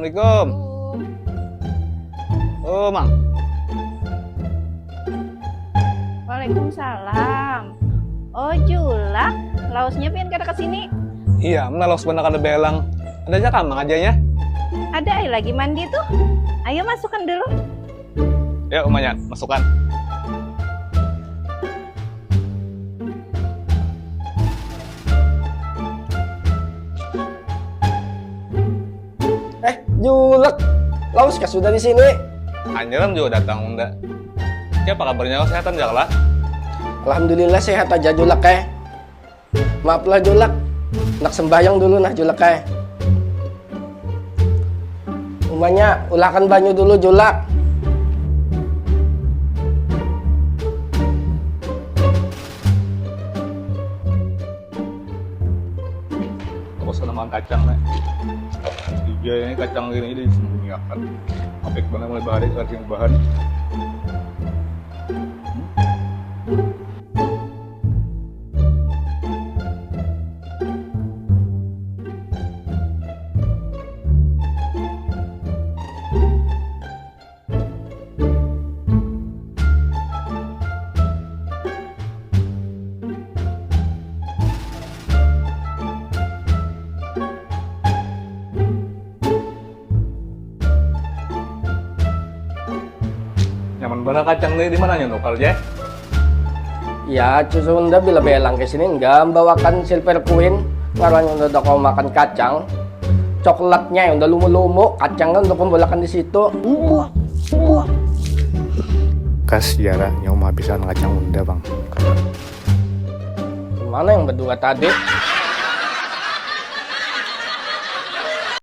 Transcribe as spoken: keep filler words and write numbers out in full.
Assalamualaikum. Oh, Mang. Waalaikumsalam. Oh, julak. Lausnya pian kada ke sini? Iya, mana laus banar kada belang. Ada aja kamang ajanya. Ada ai lagi mandi tuh. Ayo masukkan dulu. Ya, umanya, masukkan. Eh, julak. Laus kah sudah di sini? Anjaran juga datang, Unda. Siapa kabarnya? Kesehatan, Jakla? Alhamdulillah, sehat aja, julak, eh. Maaflah, julak. Nak sembahyang dulu, nah, julak, eh. Umanya, ulahkan banyu dulu, julak. Aku seneng makan kacang, nih. Tiga ini kacang gini, ini disembunyiakan. Apik banget mulai bahari, kacang bahan. Nyaman banar kacang nih, di mana nukar, Jeh? Ya, cucu unda bila belang ke sini, enggak membawakan silver queen, ngarannya unda udah kau makan kacang, coklatnya yang udah lumu-lumu, kacang kan udah kumpulakan di situ. Buah, buah. Kas jara nyawa menghabiskan kacang unda, Bang. Mana yang berdua tadi?